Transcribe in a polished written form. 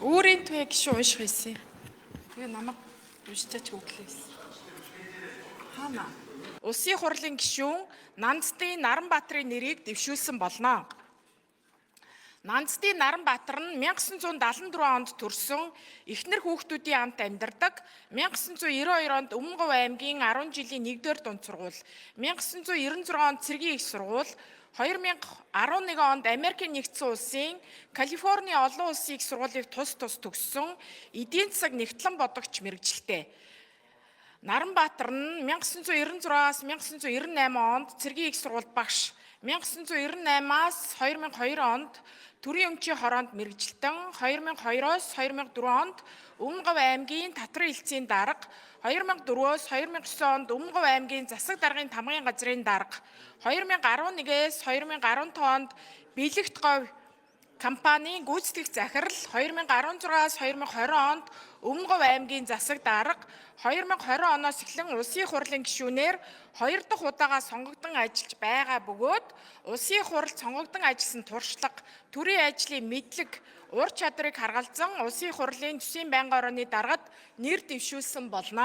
Өөрийн түгэ гişүү унших байсан. Тэгээ намайг уншичаач өглөөс. Хаана? Улсын хурлын гишүүн Нанддын Наранбаатарын нэрийг дэвшүүлсэн болно. Нанддын Наранбаатар нь 1974 онд төрсөн, эхнэр хүүхдүүдийн амт амьдардаг, 1992 онд Өмнөговь аймгийн 10 жилийн 1-р дунд сургууль, 1996 онд Цэргийн их сургууль, 2011 онд Америкийн нэгдсэн улсын Калифорни олон улсын их сургуулийг тус тус төгссөн эдийн засаг нягтлан бодогч мэргэжилтэй. Наранбаатар нь 1996-аас 1998 онд Цэргийн их сургуульд багш, 1998-аас 2002 онд Төрийн өмчийн хороонд мэргэжилтэн, 2002-оос 2004 онд Өмнөговь аймгийн Татрын элцийн дарга, 2004-өөс 2009 онд Өмнөговь аймгийн засаг даргын тамгын газрын дарга, 2011-ээс 2015 онд Бэлэгт говь компанийн гүйцэтгэх захирал, 2016-аас 2020 онд Өмнөговь аймгийн засаг дарга, 2020 оноос эхлэн Улсын хурлын гишүүнээр хоёр дахь удаага сонгогдсон ажиллаж байгаа бөгөөд Улсын хурлд сонгогдсон ажилласан туршлага, төрийн ажлын мэдлэг, ур чадварыг харгалзан Улсын хурлын төсвийн байнгын орооны даргад нэр дэвшүүлсэн болно.